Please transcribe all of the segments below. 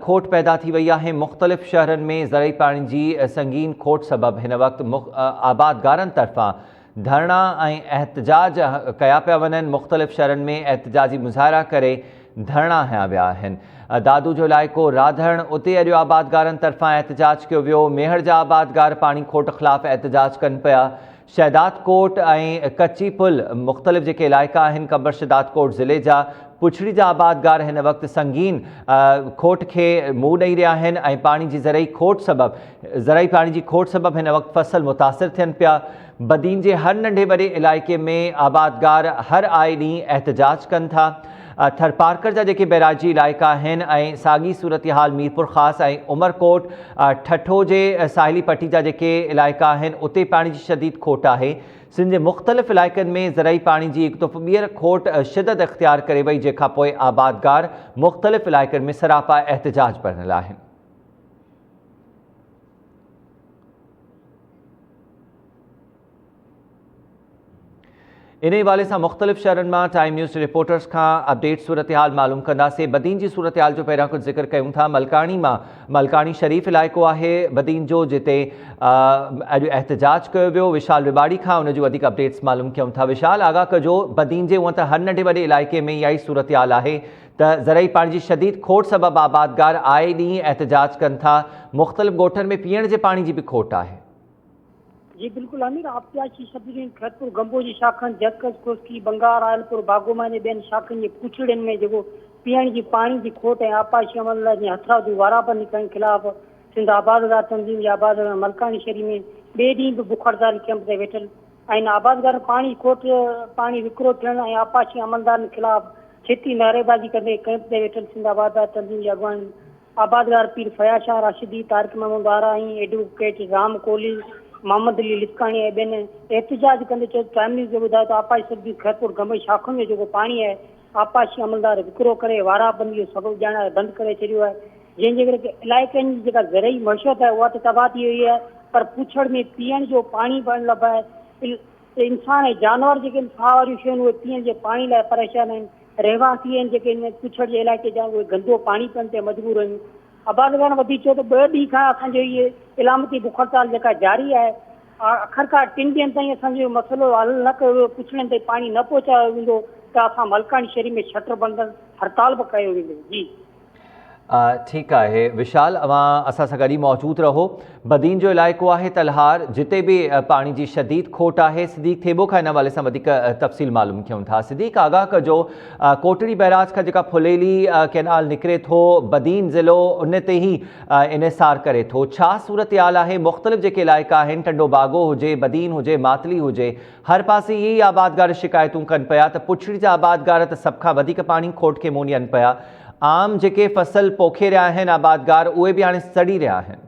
کوٽ پيدا ٿي وئي آهي، مختلف شهرن ۾ زرعي پاڻي جي سنگين کوٽ سبب هن وقت آبادگارن طرفان ڌرڻا ۽ احتجاج ڪيا پيا وڃن، مختلف شهرن ۾ احتجاجي مظاهرا ڪري ڌرڻا هنيا ويا آهن، دادو جو علائقو راڌڻ اتي اڄ آبادگارن طرفان احتجاج ڪيو ويو، ميهڙ جا آبادگار پاڻي کوٽ خلاف احتجاج ڪن پيا، شهدادڪوٽ ۽ ڪچي پل مختلف جيڪي علائقا آهن قمبر شهدادڪوٽ ضلعي جا پڇڙي جا آبادگار هن وقت سنگين کوٽ کي منهن ڏئي رهيا آهن ۽ پاڻي جي زرعي کوٽ سبب زرعي پاڻي جي کوٽ سبب هن وقت فصل متاثر ٿين پيا بدين جي هر ننڍي وڏي علائقي ۾ آبادگار هر آئي ڏينهن احتجاج ڪن ٿا ٿرپارڪر جا جيڪي بئراجي علائقا آهن ۽ ساڳي صورتحال ميرپورخاص ۽ عمرڪوٽ ٺٽو جي ساحلي پٽي جا جيڪي علائقا آهن اتي پاڻي جي شديد کوٽ آهي. سنڌ جي مختلف علائقن ۾ زرعي پاڻي جي هڪ دفعو ٻيهر کوٽ شدت اختيار ڪري وئي جنهن کانپوء آبادگار مختلف علائقن ۾ سراپا احتجاج بڻيل آهن. انهي حوالي سان مختلف شهرن مان ٽائيم نيوز رپورٽرز کان اپڊيٽ صورتحال معلوم ڪنداسين بدين جي صورتحال جو پهريان ڪجهه ذڪر ڪيون ٿا ملڪاڻي مان ملڪاڻي شريف علائقو آهي بدين جو جتي اڄ احتجاج ڪيو ويو وشال رٻاڙي کان ان جون وڌيڪ اپڊيٽس معلوم ڪيون ٿا وشال آگاهه ڪجو بدين جي هونئن ته هر ننڍي وڏي علائقي ۾ اها ئي صورتحال آهي ته زرعي پاڻي جي شديد کوٽ سبب آبادگار آئي ڏينهن احتجاج ڪن ٿا مختلف ڳوٺن ۾ پيئڻ جي پاڻي جي به کوٽ آهي. جي بلڪل امير آبپياشي سبزين خيرپور گنبو جي شاخن جرڪس کوسڪي بنگار آئلپور باگوماني ٻين شاخن جي پوڇڙين ۾ جيڪو پيئڻ جي پاڻي جي کوٽ ۽ آبپاشي عمل لاء جي هٿرادو وارابندي ڪرڻ خلاف سنڌ آبادگار تنظيم جي آبادگارن ملڪاڻي شھري ۾ ٻئي ڏينهن به بک هڙتالي ڪئمپ تي ويٺل آهن آبادگارن پاڻي جي کوٽ پاڻي وڪرو ٿيڻ ۽ آبپاشي عملدارن خلاف ڇتي نعريبازي ڪندي ڪئمپ تي ويٺل سنڌ آبادگار تنظيم جي اڳواڻن آبادگار پير فياض شاهه راشدي، طارق محمود آرائين، ايڊووڪيٽ رام ڪولهي، محمد علي لسڪاڻي ۽ ٻين احتجاج ڪندي چيو ته ٽائيم نيوز کي ٻڌايو ته آبپاشي سبزي خيرپور گنبئي شاخن جو جيڪو پاڻي آهي آبپاشي عملدار وڪرو ڪري وارا بندي جو سبب ڄاڻائي بند ڪري ڇڏيو آهي جنهن جي ڪري علائقن جي جيڪا زرعي معيشت آهي اها ته تباهه ٿي وئي آهي پر پوڇڙ ۾ پيئڻ جو پاڻي به اڻلڀ آهي انسان ۽ جانور جيڪي آهن ساهه واريون شيون اهي پيئڻ جي پاڻي لاء پريشان آهن رهواسي آهن جيڪي ان پڇڙ جي علائقي جا اهي گندو پاڻي پيئڻ تي مجبور آهن. آبادگارن وڌيڪ چيو ته ٻه ڏينهن کان اسان جو هي علامتي بک هڙتال جيڪا جاري آهي آخرڪار ٽن ڏينهن تائين اسان جو اهو مسئلو حل نه ڪيو ويو پڇڙين تائين پاڻي نه پهچايو ويندو ته اسان ملڪاڻي شھري ۾ شٽر بند هڙتال به ڪيو ويندو جي. ٺيڪ آهي وشال اوهان اسان سان گڏ ئي موجود رهو بدين جو علائقو آهي تلهار جتي به پاڻي جي شديد کوٽ آهي صديق ٿيٻو کان ان حوالي سان وڌيڪ تفصيل معلوم ڪيون ٿا صديق آگاهه ڪجو ڪوٽڙي بئراج کان جيڪا ڦليلي ڪينال نڪري ٿو بدين ضلعو ان تي ئي انحصار ڪري ٿو ڇا صورتحال آهي مختلف جيڪي علائقا آهن ٽنڊو باگو هجي بدين هجي ماتلي هجي هر پاسي اهي ئي آبادگار شڪايتون ڪن پيا ته پڇڙي جا آبادگار ته سڀ کان وڌيڪ پاڻي کوٽ کي منهن ڏين پيا، عام جيڪي فصل پوکي رهيا آهن آبادگار اهي به هاڻي سڙي رهيا آهن.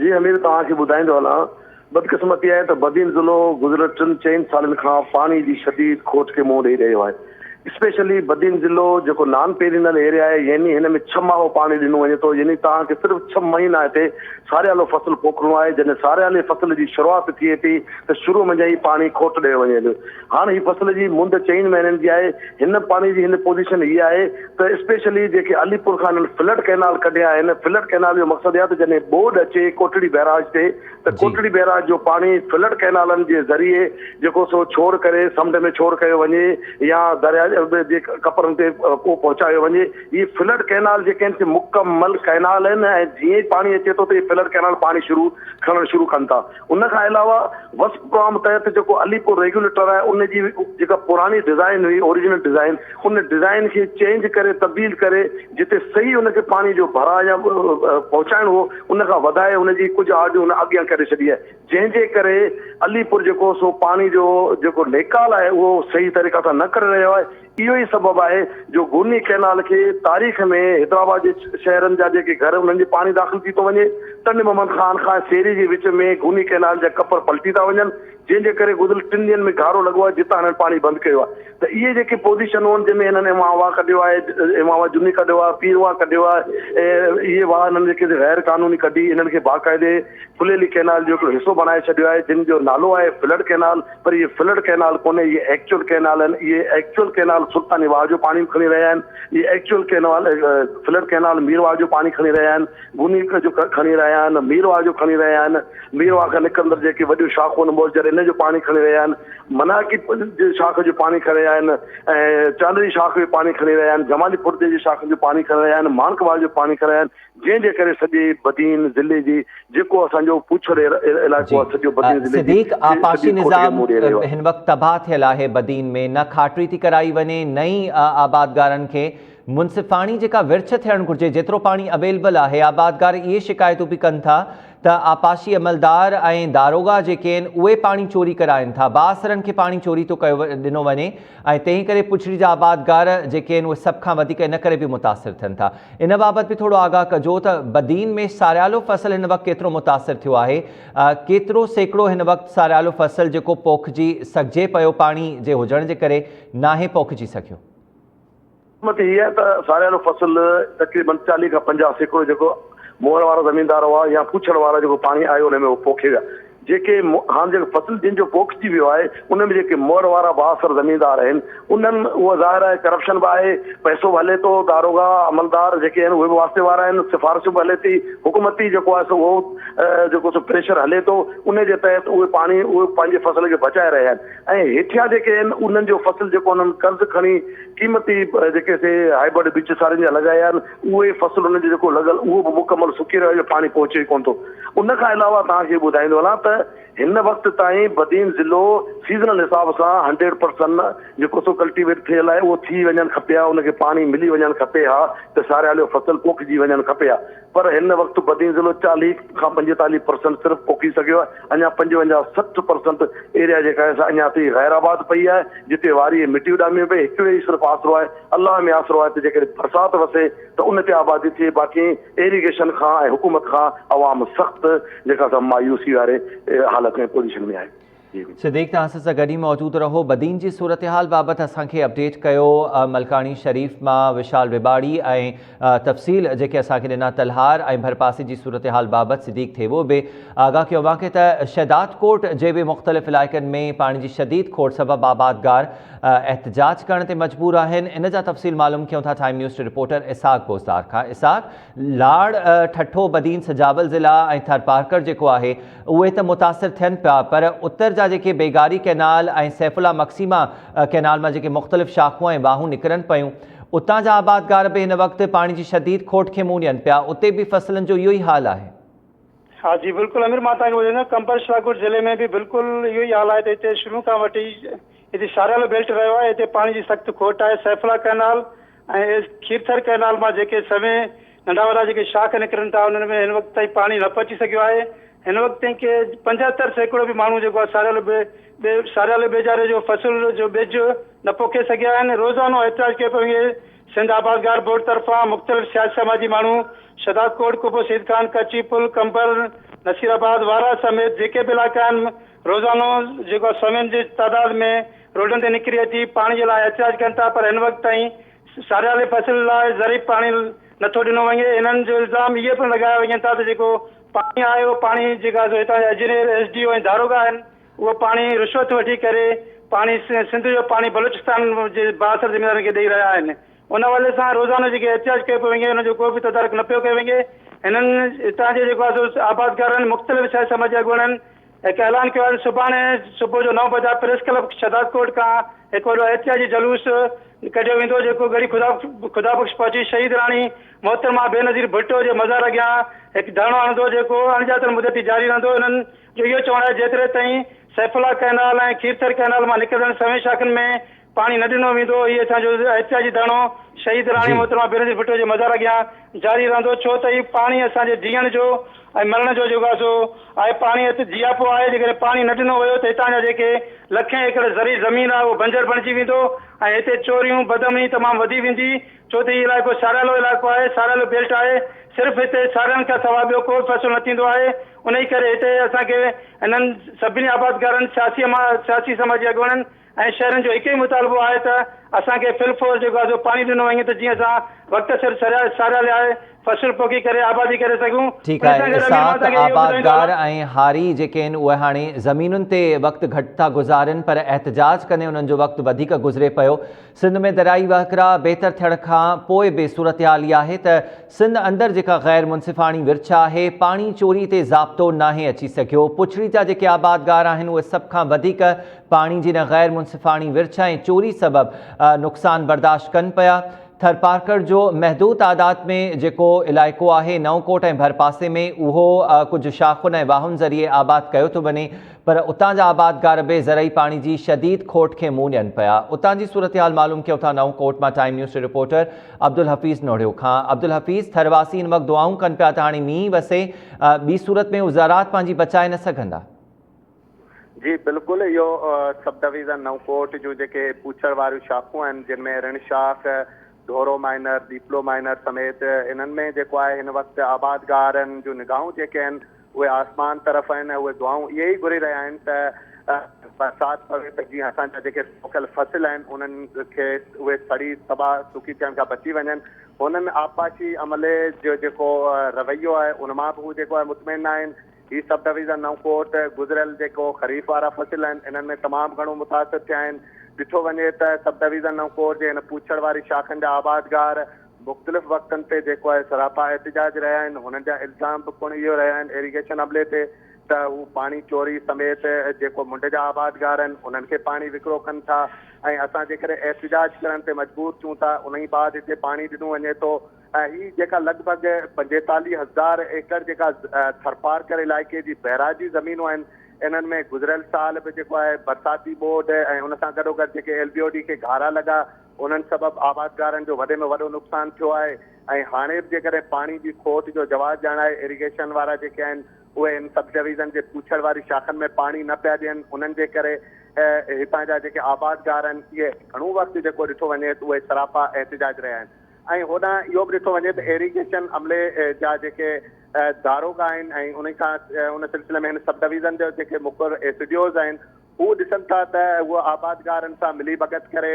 جي امير توهان کي ٻڌائيندو هلان بدقسمتي آهي ته بدين ضلعو گذريل ٽن چئن سالن کان پاڻي جي شديد کوٽ کي منهن ڏئي رهيو آهي اسپيشلي بدين ضلعو جيڪو نان پيرينل ايريا آهي يعني هن ۾ ڇهه ماهو پاڻي ڏنو وڃي ٿو يعني توهان کي صرف ڇهه مهينا هتي ساريالو فصل پوکڻو آهي جڏهن ساريالي فصل جي شروعات ٿئي ٿي ته شروع منجهان ئي پاڻي کوٽ ڏيو وڃي ٿو هاڻ هي فصل جي مند چئن مهينن جي آهي هن پاڻي جي هن پوزيشن هي آهي ته اسپيشلي جيڪي علي پور کان هنن فلڊ ڪئنال ڪڍيا آهن فلڊ ڪئنال جو مقصد اهو آهي ته جڏهن ٻوڏ اچي ڪوٽڙي بئراج تي ته ڪوٽڙي بئراج جو پاڻي فلڊ ڪئنالن جي ذريعي جيڪو سو ڇوڙ ڪري سمنڊ ۾ ڇوڙ ڪيو وڃي يا درياء جي ڪپرن تي اهو پهچايو وڃي. هي فلڊ ڪئنال جيڪي آهن سي مڪمل ڪئنال آهن ۽ جيئن ئي پاڻي اچي ٿو ته هي فلڊ ڪئنال پاڻي شروع کڻڻ شروع ڪن ٿا. ان کان علاوه وس پروگرام تحت جيڪو علي پور ريگيوليٽر آهي ان جي جيڪا پراڻي ڊزائين هئي اوريجنل ڊزائين ان ڊزائين کي چينج ڪري تبديل ڪري جتي صحيح ان کي پاڻي جو ڀراء يا پهچائڻو هو ان کان وڌائي ان جي ڪجهه آرڊ ان اڳيان ڪري ڇڏي آهي جنهن جي ڪري علي پور جيڪو سو پاڻي جو جيڪو نيڪال آهي اهو صحيح طريقه سان نه ڪري رهيو آهي اهو ئي سبب آهي جو گوني ڪئنال کي تاريخ ۾ حيدرآباد جي شهرن جا جيڪي گهر انهن جي پاڻي داخل ٿي ٿو وڃي. ٽنڊي محمد خان کان سيري جي وچ ۾ گوني ڪئنال جا ڪپر پلٽي ٿا وڃن جنهن جي ڪري گذريل ٽن ڏينهن ۾ گهارو لڳو آهي جتان هنن پاڻي بند ڪيو آهي ته اهي جيڪي پوزيشنون آهن جنهن ۾ هنن امام واهه ڪڍيو آهي امام واهه جني ڪڍيو آهي پير واهه ڪڍيو آهي ۽ اهي واهه هنن جيڪي غير قانوني ڪڍي انهن کي باقاعدي ڦليلي ڪئنال جو هڪڙو حصو بڻائي ڇڏيو آهي جن جو نالو آهي فلڊ ڪئنال پر اهي فلڊ ڪئنال ڪونهي اهي ايڪچوئل ڪئنال آهن اهي ايڪچوئل ڪئنال سلطاني واهه جو پاڻي به کڻي رهيا آهن اهي actual canal flood canal Mir واهه جو پاڻي کڻي رهيا آهن گوني جو کڻي رهيا آهن مير واهه جو کڻي رهيا آهن مير واهه کان نڪرندڙ جيڪي وڏيون شاخون آهن موجر ان جو پاڻي کڻي رهيا آهن مناڪي جي شاخ جو پاڻي کڻي رهيا آهن ۽ چانڊري شاخ جو پاڻي کڻي رهيا آهن جمالي ڦڙدي جي شاخن جو پاڻي کڻي رهيا آهن ماڻڪ واهه جو پاڻي کڻي رهيا آهن جنهن جي ڪري سڄي بدين ضلعي جي جيڪو اسان جو پوڇڙ علائقو آهي سڄو بدين ضلعي جي صديق آبپاشي شديد کوٽ کي نظام منهن ڏئي رهيو آهي. هن وقت تباهه ٿيل آهي بدين ۾ نه کاٽري ٿي ڪرائي وڃي نه ئي آبادگارن کي منصفاڻي جيڪا ورڇ ٿيڻ گهرجي جيترو پاڻي اويلبل آهي آبادگار اهي شڪايتون به ڪن ٿا ته آبپاشي عملدار ۽ داروغا جيڪي آهن اهي پاڻي چوري ڪرائن ٿا بااثرن کي پاڻي چوري ٿو ڪيو ڏنو وڃي ۽ تنهن ڪري پڇڙي جا آبادگار جيڪي آهن اهي سڀ کان وڌيڪ ان ڪري به متاثر ٿين ٿا. ان بابت به ٿورو آگاهه ڪجو ته بدين ۾ ساريالو فصل هن وقت ڪيترو متاثر ٿيو آهي، ڪيترو سيڪڙو هن وقت ساريالو فصل جيڪو پوکجي سگهجي پيو پاڻي جي هجڻ جي ڪري ناهي پوکجي سگهيو. قسمت هي آهي ته ساريالو فصل تقريبن 40 کان 50% جيڪو موهر وارا زميندار هئا يا پوڇڙ وارا جيڪو پاڻي آيو ان ۾ هو پوکي ويا. جيڪي هاڻ جيڪو فصل جن جو پوکجي ويو آهي ان ۾ جيڪي مهر وارا بااثر زميندار آهن انهن اهو ظاهر آهي ڪرپشن به آهي پئسو به هلي ٿو داروغا عملدار جيڪي آهن اهي به واسطي وارا آهن سفارشون به هلي ٿي حڪومتي جيڪو آهي سو اهو جيڪو سو پريشر هلي ٿو ان جي تحت اهي پاڻي اهي پنهنجي فصل کي بچائي رهيا آهن ۽ هيٺيان جيڪي آهن انهن جو فصل جيڪو انهن قرض کڻي قيمتي جيڪي سي هائبرڊ ٻج سارين جا لڳايا آهن اهي فصل انهن جو جيڪو لڳل اهو به مڪمل سڪي رهيو آهي جو پاڻي پهچي ئي ڪونه ٿو. ان کان علاوه توهان کي ٻڌائيندو هلان ته هن وقت تائين بدين ضلعو سيزنل حساب سان هنڊريڊ پرسن جيڪو سو ڪلٽيويٽ ٿيل آهي اهو ٿي وڃڻ کپي ها ان کي پاڻي ملي وڃڻ کپي ها ته ساريالو فصل پوکجي وڃڻ کپي ها پر هن وقت بدين ضلعو 40 کان 45 پرسنٽ صرف پوکي سگهيو آهي اڃا 55 60 پرسنٽ ايريا جيڪا آهي سا اڃا تائين غير آباد پئي آهي جتي واري ۽ مٽي اڏامي پئي هڪڙو ئي صرف آسرو آهي الله ۾ آسرو آهي ته جيڪڏهن برسات وسي ته ان تي آبادي ٿئي باقي ايريگيشن کان ۽ حڪومت کان عوام سخت جيڪا سا مايوسي واري حالت ۾ پوزيشن ۾ آهي. صديق توهان اسان سان گڏ ئي موجود رهو بدين جي صورتحال بابت اسان کي اپڊيٽ ڪيو ملڪاڻي شريف مان وشال رباڙي ۽ تفصيل جيڪي اسان کي ڏنا تلهار ۽ ڀرپاسي جي صورتحال بابت صديق ٿيٻو به آگاهه ڪيو اوهان کي ته شهداد ڪوٽ جي به مختلف علائقن ۾ پاڻي جي شديد کوٽ سبب آبادگار احتجاج ڪرڻ تي مجبور آهن ان جا تفصيل معلوم ڪيون ٿا ٽائيم نيوز جي رپورٽر اسحاق بوزدار کان اسحاق لاڙ ٺٽو بدين سجاول ضلع ۽ ٿرپارڪر جيڪو آهي اهي ته متاثر ٿين پيا پر اتر جا جيڪي بيگاري ڪئنال ۽ سيف الله مگسي مان ڪئنال مان جيڪي مختلف شاخون ۽ واهون نڪرن پيون اتان جا آبادگار به هن وقت پاڻي جي شديد کوٽ کي منهن ڏين پيا اتي به فصلن جو اهو ئي حال آهي. ها جي بلڪل امير مان توهان کي ٻڌائيندس قمبر شاهڪوٽ ضلعي ۾ به بلڪل اهو ئي حال آهي ته هتي شروع کان وٺي هتي ساريالو بيلٽ رهيو آهي هتي پاڻي جي سخت کوٽ آهي سيف الله ڪئنال ۽ کيرٿر ڪئنال مان جيڪي سوين ننڍا وڏا جيڪي شاخ نڪرن ٿا انهن ۾ هن وقت تائين پاڻي نه پهچي سگهيو آهي. هن وقت تائين ڪي 75% به ماڻهو جيڪو آهي ساريالو به ساريالو ٻيجاري جو فصل جو ٻج نه پوکي سگهيا آهن. روزانو احتجاج ڪيو پيو وڃي. سنڌ آبادگار بورڊ طرفان مختلف سياسي سماجي ماڻهو شهدادڪوٽ، قبو سيد خان، ڪچي پل، قمبر، نصير آباد، وارهه سميت جيڪي به علائقا آهن روزانو جيڪو آهي سوين جي تعداد ۾ روڊن تي نڪري اچي پاڻي جي لاء احتجاج ڪن ٿا پر هن وقت تائين ساريالي فصل لاء زرعي پاڻي نٿو ڏنو وڃي هنن جو الزام اهي پڻ لڳايا وڃن ٿا ته جيڪو پاڻي آهي اهو پاڻي جيڪا سو هتان جا انجنيئر ايس ڊي او ۽ داروغا آهن اهو پاڻي رشوت وٺي ڪري پاڻي سنڌ جو پاڻي بلوچستان جي بااثر زميندارن کي ڏئي رهيا آهن ان حوالي سان روزانو جيڪي احتجاج ڪيو پيو وڃي ان جو ڪو به تدارڪ نه پيو ڪيو وڃي هنن هتان جي جيڪو آهي سو آبادگارن مختلف سياسي سماجي اڳواڻن هڪ اعلان ڪيو آهي ته سڀاڻي صبح جو نو بجا پريس ڪلب شهدادڪوٽ کان هڪ وڏو احتجاجي جلوس ڪڍيو ويندو جيڪو ڳڙهي خدا بخش پهچي شهيد راڻي محترمه بينظير ڀٽو جي مزار اڳيان هڪ ڌرڻو هڻندو جيڪو اڻڄاتل مدتي جاري رهندو انهن جو اهو چوڻ آهي جيتري تائين سيف الله ڪئنال ۽ کيرٿر ڪئنال مان نڪرندڙ سوين شاخن ۾ پاڻي نه ڏنو ويندو هي اسان جو احتجاجي ڌرڻو شهيد راڻي محترمه بينظير ڀٽو جي مزار اڳيان جاري رهندو ڇو ته هي پاڻي اسان جي جيئڻ جو ۽ مرڻ جو جيڪو آهي سو آهي پاڻي هت جياپو آهي جيڪڏهن پاڻي نه ڏنو ويو ته هتان جا جيڪي لکين ايڪڙ زرعي زمين آهي اهو بنجر بڻجي ويندو ۽ هتي چوريون بدامني تمام وڌي ويندي ڇو ته هي علائقو ساريالو علائقو آهي ساريالو بيلٽ آهي صرف هتي سارين کان سواء ٻيو ڪو به فصل نه ٿيندو آهي انهي ڪري هتي اسان کي هنن سڀني آبادگارن سياسي سياسي سماجي اڳواڻن ۽ شهرين جو هڪ ئي مطالبو آهي ته اسان کي فل فورس جيڪو آهي سو پاڻي ڏنو وڃي ته جيئن اسان وقت سر ساريا لهائي فصل پوکي ڪري آبادي ڪري سگهون. ٺيڪ ان سان آهي گڏ امير مان اسحاق توهان کي اهو ٻڌائيندو آبادگار هلان. ۽ هاري جيڪي آهن اهي هاڻي زمينن تي وقت گهٽ ٿا گذارين پر احتجاج ڪندي انهن جو وقت وڌيڪ گذري پيو سنڌ ۾ دريائي وهڪرا بهتر ٿيڻ کان پوء به صورتحال اها آهي ته سنڌ اندر جيڪا غير منصفاڻي ورڇ آهي، پاڻي چوري تي ضابطو ناهي اچي سگهيو، پڇڙي جا جيڪي آبادگار آهن اهي سڀ کان وڌيڪ پاڻي جي ان غير منصفاڻي ورڇ ۽ چوري سبب نقصان برداشت ڪن پيا. ٿرپارڪر جو محدود تعداد ۾ جيڪو علائقو آهي نئون ڪوٽ ۽ ڀرپاسي ۾ اهو ڪجهه شاخن ۽ واهن ذريعي آباد ڪيو ٿو وڃي پر اتان جا آبادگار به زرعي پاڻي جي شديد کوٽ کي منهن ڏين پيا. اتان جي صورتحال معلوم ڪيون ٿا نئون ڪوٽ مان ٽائيم نيوز جي رپورٽر عبدالحفيظ نوڙيو کان. عبدالحفيظ، ٿر واسي هن وقت دعائون ڪن پيا ته هاڻي مينهن وسي، ٻي صورت ۾ هو زراعت پنهنجي بچائي نه سگهندا. جي بلڪل اهو سب ڊويزن نئون ڪوٽ جون جيڪي پوڇڙ واريون شاخون آهن جن ۾ رڻ شاخ، ڍورو مائنر، ڏيپلو مائنر سميت انهن ۾ جيڪو آهي هن وقت آبادگارن جون نگاهون جيڪي آهن اهي آسمان طرف آهن ۽ اهي دعائون اهي ئي گهري رهيا آهن ته برسات پوي ته جيئن اسان جا جيڪي پوکيل فصل آهن انهن کي اهي سڙي تباهه سڪي ٿيڻ کان بچي وڃن. هنن آبپاشي عملي جو جيڪو رويو آهي ان مان به هو جيڪو آهي مطمئن نه آهن. هي سب ڊويزن نئون ڪوٽ گذريل جيڪو خريف وارا فصل آهن انهن ۾ تمام گهڻو متاثر ٿيا آهن. ڏٺو وڃي ته سب ڊويزن نئون ڪوٽ جي هن پوڇڙ واري شاخن جا آبادگار مختلف وقتن تي جيڪو آهي سراپا احتجاج رهيا آهن هنن جا الزام به پڻ اهو رهيا آهن ايريگيشن عملي تي ته هو پاڻي چوري سميت جيڪو منڊ جا آبادگار آهن انهن کي پاڻي وڪرو ڪن ٿا ۽ اسان جيڪڏهن احتجاج ڪرڻ تي مجبور ٿيون ٿا انهي بعد هتي پاڻي ڏنو وڃي ٿو ۽ هي جيڪا لڳ ڀڳ 45 هزار ايڪڙ جيڪا ٿرپارڪر علائقي جي بئراجي زمينون آهن انهن ۾ گذريل سال به جيڪو آهي برساتي ٻوڏ ۽ ان سان گڏوگڏ جيڪي ايل بي او ڊي کي گهارا لڳا انهن سبب آبادگارن جو وڏي ۾ وڏو نقصان ٿيو آهي ۽ هاڻي به جيڪڏهن پاڻي جي کوٽ جو جواز ڄاڻائي ايريگيشن وارا جيڪي آهن اهي هن سب ڊويزن جي پوڇڙ واري شاخن ۾ پاڻي نه پيا ڏين انهن جي ڪري هتان جا جيڪي آبادگار آهن اهي گهڻو وقت جيڪو ڏٺو وڃي ته اهي سراپا احتجاج رهيا آهن ۽ هوڏانهن اهو به ڏٺو وڃي ته ايريگيشن عملي جا جيڪي داروغا آهن ۽ انهي کان ان سلسلي ۾ هن سب ڊويزن جا جيڪي مقرر ايس ڊي اوز آهن هو ڏسن ٿا ته هو آبادگارن سان ملي ڀڳت ڪري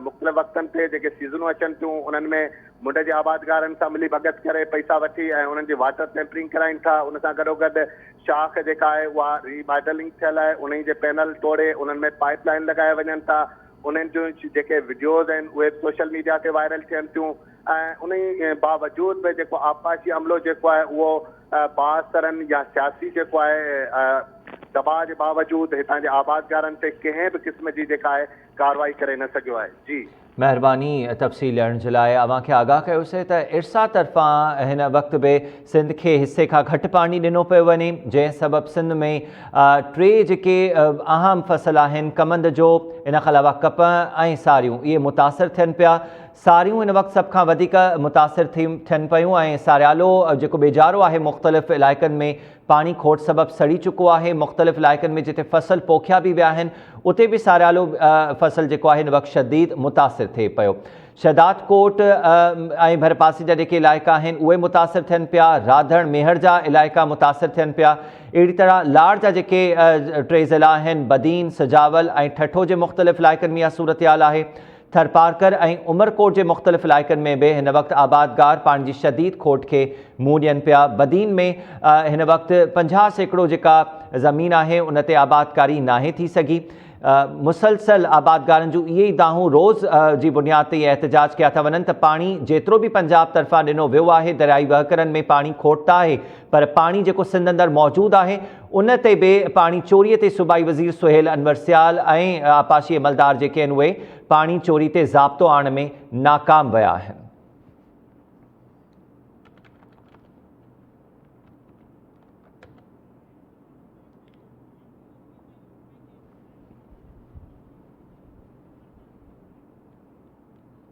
مختلف وقتن تي جيڪي سيزنون اچن ٿيون انهن ۾ منڊ جي آبادگارن سان ملي ڀڳت ڪري پئسا وٺي ۽ انهن جي واٽر ٽيمپرنگ ڪرائين ٿا ان سان گڏوگڏ شاخ جيڪا آهي اها ري ماڊلنگ ٿيل آهي انهي جي پينل ٽوڙي انهن ۾ پائپ لائن لڳايا وڃن ٿا انهن جون جيڪي وڊيوز آهن اهي به سوشل ميڊيا تي وائرل ٿين ٿيون ۽ انهي باوجود به جيڪو آبپاشي عملو جيڪو آهي اهو بااثرن يا سياسي جيڪو آهي دٻاء جي باوجود هتان جي آبادگارن تي ڪنهن به قسم جي جيڪا آهي ڪارروائي ڪري نه سگهيو آهي. جي. مهرباني تفصيل ڏيڻ جي لاء اوهان کي آگاهه ڪيوسي ته ارسا طرفان هن وقت به سنڌ کي حصي کان گهٽ پاڻي ڏنو پيو وڃي جنهن سبب سنڌ ۾ ٽي جيڪي اهم فصل آهن ڪمند جو ان کان علاوه ڪپهه ۽ ساريون اهي متاثر ٿين پيا ساريون هن وقت سڀ کان وڌيڪ متاثر ٿين پيون ۽ ساريالو جيڪو ٻيجارو آهي مختلف علائقن ۾ پاڻي کوٽ سبب سڙي چڪو آهي مختلف علائقن ۾ جتي فصل پوکيا به ويا آهن اتي به ساريالو فصل جيڪو آهي هن وقت شديد متاثر ٿئي پيو شهداد ڪوٽ ۽ ڀرپاسي جا جيڪي علائقا آهن اهي متاثر ٿين پيا راڌڻ ميهڙ جا علائقا متاثر ٿين پيا اهڙي طرح لاڙ جا جيڪي ٽي ضلعا آهن بدين سجاول ۽ ٺٽو جي مختلف علائقن ۾ اها صورتحال آهي ٿرپارڪر ۽ عمرڪوٽ جي مختلف علائقن ۾ به هن وقت آبادگار پاڻي جي شديد کوٽ کي منهن ڏين پيا، بدين ۾ هن وقت 50% جيڪا زمين آهي ان تي آبادڪاري ناهي ٿي سگهي، مسلسل آبادگارن جون اهي ئي دانهون روز جي بنياد تي احتجاج ڪيا ٿا وڃن ته پاڻي جيترو به پنجاب طرفان ڏنو ويو آهي دريائي وهڪرن ۾ پاڻي کوٽ ته آهي پر پاڻي جيڪو سنڌ اندر موجود آهي ان تي به پاڻي چوري تي صوبائي وزير سهيل انور سيال ۽ آبپاشي عملدار جيڪي آهن اهي پاڻي چوري تي ضابطو آڻڻ ۾ ناڪام ويا آهن.